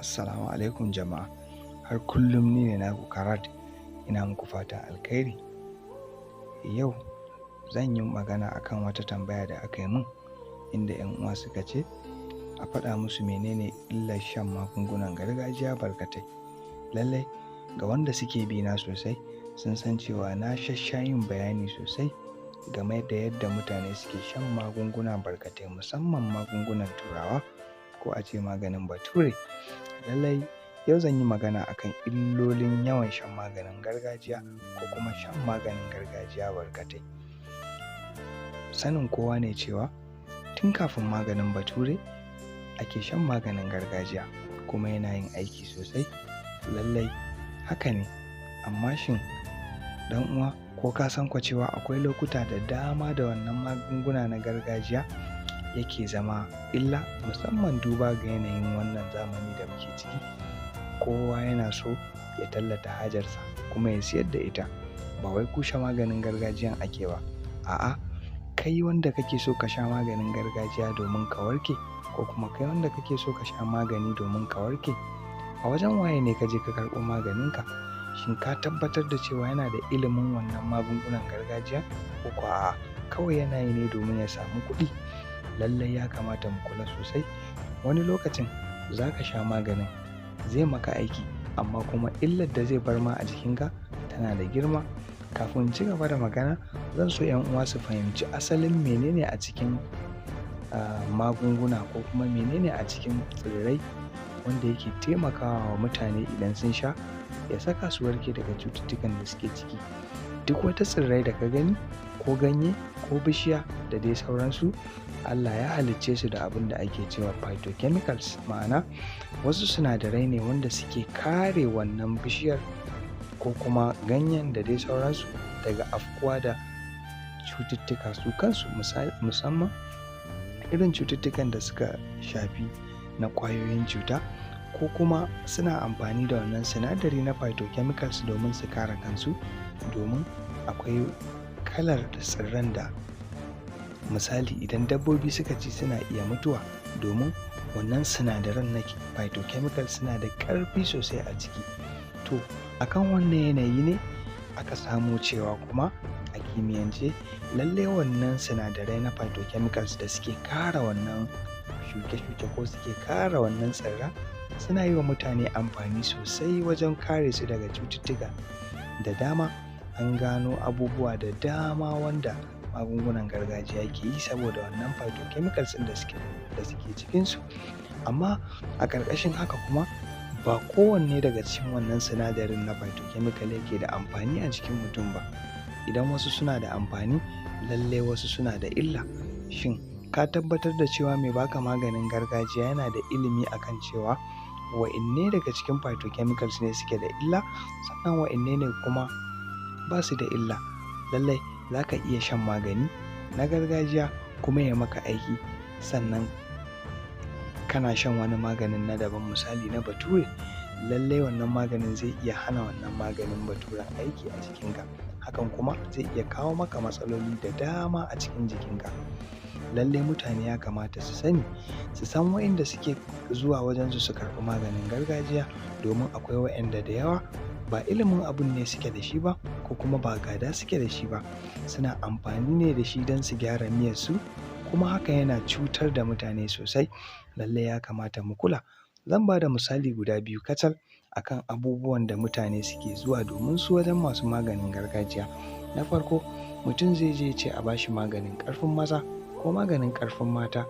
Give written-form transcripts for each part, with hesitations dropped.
Assalamu alaikum jama'a. Har kullum ni ne naku Karat, ina muku fatan alkhairi. Yau zan yi magana akan wata tambaya da aka yi min, inda 'yan uwa suka ce a faɗa musu menene illar shan magungunan gargajiya barkatai. Lallai ga wanda suke bi na sosai sun san cewa na shassha yin bayani sosai game da yadda mutane suke shan magunguna barkatai, musamman magungunan Turawa ko a ce maganin Bature. Lallai yau zan yi magana akan illolin yawan shan maganin gargajiya ko kuma shan maganin gargajiya barkatai. Sanin kowa ne cewa tun kafin maganin Bature ake shan maganin gargajiya kuma yana yin aiki sosai. Lallai haka ne, amma shin ɗan uwa ko ka san kwa cewa akwai lokuta da dama da wannan magunguna na gargajiya yake zama illa, musamman duba ga yanayin wannan zamani da muke ciki. Kowa yana so ya tallata hajarsa kuma ya siyar da ita. Ba wai kushe maganin gargajiyan ake ba, a'a, kai wanda kake so ka sha maganin gargajiya domin ka warke, ko kuma kai wanda kake so ka sha magani domin ka warke, a wajen waye ne ka je ka karɓo maganinka? Shin ka tabbatar da cewa yana da ilimin wannan magungunan gargajiya ko kuwa a'a, kawai yana yi ne domin ya samu kuɗi? Lallai ya kamata mu kula sosai. Wani lokacin za ka sha maganin zai maka aiki, amma kuma illar da zai bar ma a jikinka tana da girma. Kafin in ci gaba da magana, zan so 'yan uwa su fahimci asalin menene a cikin magunguna ko kuma menene a cikin tsirrai wanda yake taimakawa wa mutane idan sun sha ya saka su warke daga cututtukan da suke ciki. Duk wata tsirrai da ka gani ko ganye ko bishiya da dai sauransu, Allah ya halicce su da abin da ake cewa phytochemicals, ma'ana wasu sinadarai ne wanda suke kare wannan bishiyar ko kuma ganyen da dai sauransu daga afkuwa da cututtuka su kansu, musamman irin cututtukan da suka shafi na ƙwayoyin cuta, ko kuma suna amfani da wannan sinadari na phytochemicals domin su kare kansu. Domin akwai kalar tsirran da misali idan dabbobi suka ci suna iya mutuwa, domin wannan sinadaran na phytochemicals suna da ƙarfi sosai a ciki. To akan wannan yanayi ne aka samo cewa kuma a kimiyyance lallai wannan sinadarai na phytochemicals da suke kare wannan shuke-shuke ko suke kare wannan tsirra suna yi wa mutane amfani sosai wajen kare su daga cututtuka da dama. An gano abubuwa da dama wanda magungunan gargajiya ke yi saboda wannan phytochemicals ɗin da suke cikinsu. Amma a ƙarƙashin haka kuma ba kowanne daga cikin wannan sinadarin na phytochemical yake da amfani a jikin mutum ba. Idan wasu suna da amfani, lallai wasu suna da illa. Shin ka tabbatar da cewa mai baka maganin gargajiya yana da ilimi akan cewa wa'inne daga cikin phytochemicals ne suke da illa, sannan wa'inne ne kuma ba su da illa? Lallai za ka iya shan magani na gargajiya kuma ya maka aiki, sannan kana shan wani maganin na daban, misali na Bature. Lallai wannan maganin zai iya hana wannan maganin Baturen aiki a jikinka. Hakan kuma zai iya kawo maka matsaloli da dama a cikin jikinka. Lallai mutane ya kamata su sani, su san wa'inda suke zuwa wajensu su karɓi maganin gargajiya, domin akwai wa'inda da yawa ba ilimin abun ne suke da shi ba ko kuma ba gada suke da shi ba. Suna amfani ne da shi don su gyara miyarsu, kuma haka yana cutar da mutane sosai. Lallai ya kamata mu kula. Zan ba da misali guda biyu kacal akan abubuwan da mutane suke zuwa domin su wajen masu maganin gargajiya. Na farko, mutum zai je ya ce a bashi maganin ƙarfin maza ko maganin ƙarfin mata.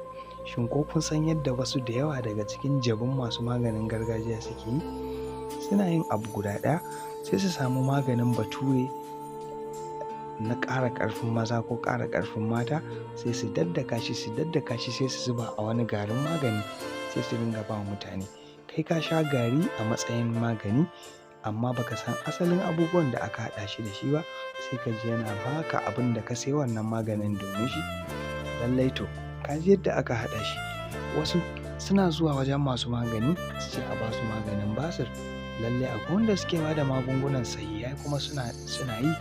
Shin ko kun san yadda wasu da yawa daga cikin jabun masu maganin gargajiya suke yi? Suna yin abu guda ɗaya, sai su samu maganin Bature na ƙara ƙarfin maza ko ƙara ƙarfin mata, sai su daddaka shi, su daddaka shi, sai su zuba a wani garin magani, sai su dinga ba wa mutane. Kai ka sha gari a matsayin magani, amma baka san asalin abubuwan da aka haɗa shi da shi ba, sai ka ji yana baka abin da ka sai wannan maganin domin shi. Lallai to ka ji yadda aka haɗa shi. Wasu suna zuwa wajen masu magani su ce a basu maganin basir. Lallai akwai wanda suke ba da magungunan sahihai kuma suna yi,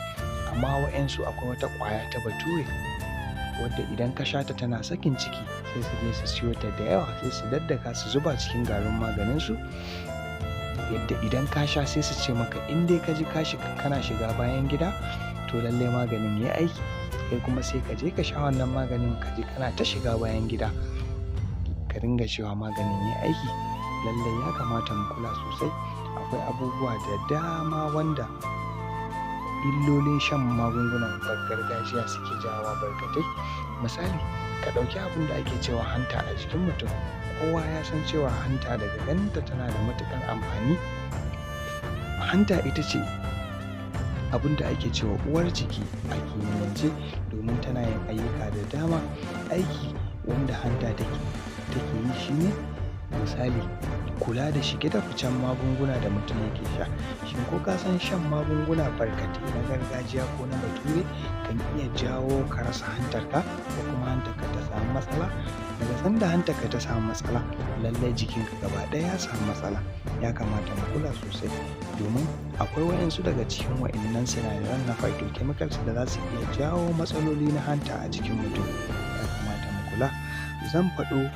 amma wa'yansu akwai wata ƙwaya ta Bature wadda idan ka sha ta tana sakin ciki, sai su je su siyo ta da yawa, sai su daddaka su zuba cikin garin maganinsu, yadda idan ka sha sai su ce maka in dai ka ji kana shiga bayan gida, to lallai maganin ya aiki. Kai kuma sai ka je ka sha wannan maganin ka ji kana ta shiga bayan gida, ka ringa cewa maganin ya aiki. Lallai ya kamata mu kula sosai. Akwai abubuwa da dama wanda illolin shan magungunan gargajiya suke jawowa barkatai. Misali, ka ɗauki abin da ake cewa hanta a jikin mutum. Kowa ya san cewa hanta daga ganinta tana da matuƙar amfani. Hanta ita ce abin da ake cewa uwar jiki a kimiyyance, domin tana yin ayyuka da dama. Aiki wanda hanta take yi shine misali kula da shige da ficen magunguna da mutum yake sha. Shin ko ka san shan magunguna barkatai na gargajiya ko na bature kan iya jawo ka rasa hantarka ko kuma hantarka ta samu matsala? Daga sanda hantarka ta samu matsala, lallai jikinka gaba ɗaya ya samu matsala. Ya kamata mu kula sosai, domin akwai waɗansu daga cikin waɗannan sinadaran na phytochemicals da za su iya jawo matsaloli na hanta a jikin mutum. Ya kamata mu kula. Zan faɗo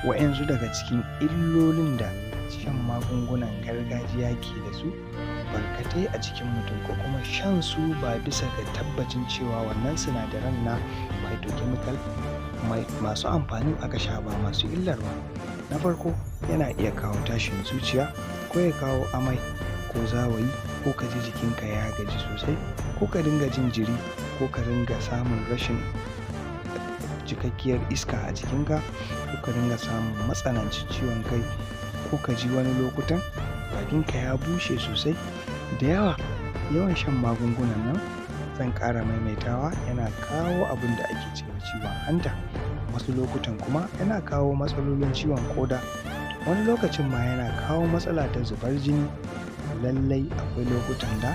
waɗansu daga cikin illolin da shan magungunan gargajiya ke da su barkatai a jikin mutum, ko kuma shan su ba bisa ga tabbacin cewa wannan sinadaran na phytochemical masu amfanin aka sha ba masu illar ba. Na farko, yana iya kawo tashin zuciya, ko ya kawo amai ko zawayi, ko ka ji jikinka ya gaji sosai, ko ka dinga jin jiri, ko ka dinga samun rashin cikakkiyar iska a jikinka, ko ka dinga samun matsanancin ciwon kai, ko ka ji wani lokutan bakinka ya bushe sosai. Da yawa yawan shan magungunan nan, zan ƙara maimaitawa, yana kawo abin da ake cewa ciwon hanta. Wasu lokutan kuma yana kawo matsalolin ciwon ƙoda. Wani lokacin ma yana kawo matsala ta zubar jini. Lallai akwai lokutan da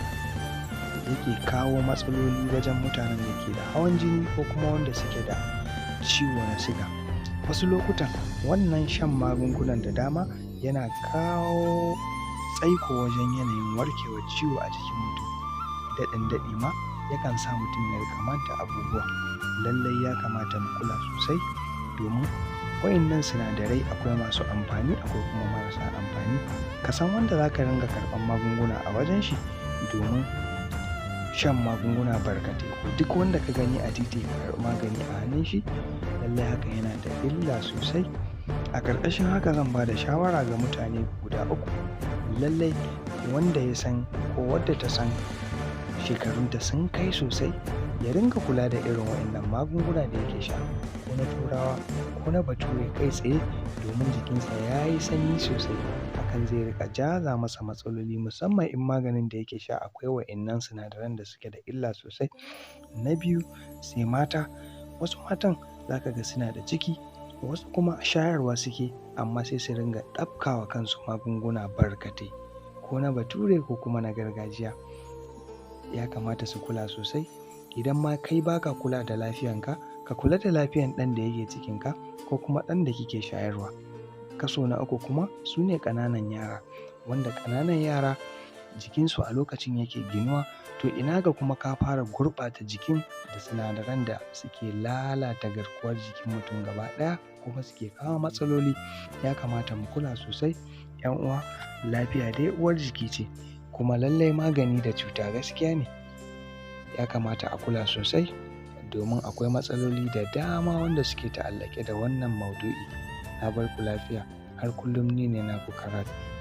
yake kawo matsaloli wajen mutanen da ke da hawan jini ko kuma wanda suke da ciwo na siga. Wasu lokutan wannan shan magungunan da dama yana kawo tsaiko wajen yanayin warkewar ciwo a jikin mutum. Daɗin daɗi ma yakan sa mutum ya riƙa manta abubuwa. Lallai ya kamata mu kula sosai, domin waɗannan sinadarai akwai masu amfani akwai kuma marasa amfani. Ka san wanda za ka ringa karɓan magunguna a wajen shi, domin shan magunguna barkatai ko duk wanda ka gani a titi ka karɓi magani a hannun shi, lallai haka yana da illa sosai. A ƙarƙashin haka zan ba da shawara ga mutane guda uku. Lallai wanda ya san ko wadda ta san shekarunta sun kai sosai, ya ringa kula da irin waɗannan magunguna da yake sha, ko na turawa ko na bature kai tsaye, domin jikinsa ya yi sanyi sosai. Hakan zai riƙa jaza masa matsaloli, musamman in maganin da yake sha akwai waɗannan sinadaran da suke da illa sosai. Na biyu, sai mata. Wasu matan za ka ga suna da ciki, wasu kuma shayarwa suke, amma sai su ringa ɗabkawa kansu magunguna barkatai, ko na bature ko kuma na gargajiya. Ya kamata su kula sosai. Idan ma kai baka kula da lafiyanka, ka kula da lafiyan ɗan da yake cikinka ko kuma ɗan da kike shayarwa. Kaso na uku kuma su ne ƙananan yara, wanda ƙananan yara jikinsu a lokacin yake ginuwa. To ina ga kuma ka fara gurɓata jikin da sinadaran da suke lalata garkuwar jikin mutum gaba ɗaya kuma suke kawo matsaloli. Ya kamata mu kula sosai. 'Yan uwa, lafiya dai uwar jiki ce, kuma lallai magani da cuta gaskiya ne. Ya kamata a kula sosai, domin akwai matsaloli da dama wanda suke ta'allake da wannan maudu'i. Na bar ku lafiya. Har kullum ni ne naku Karatu.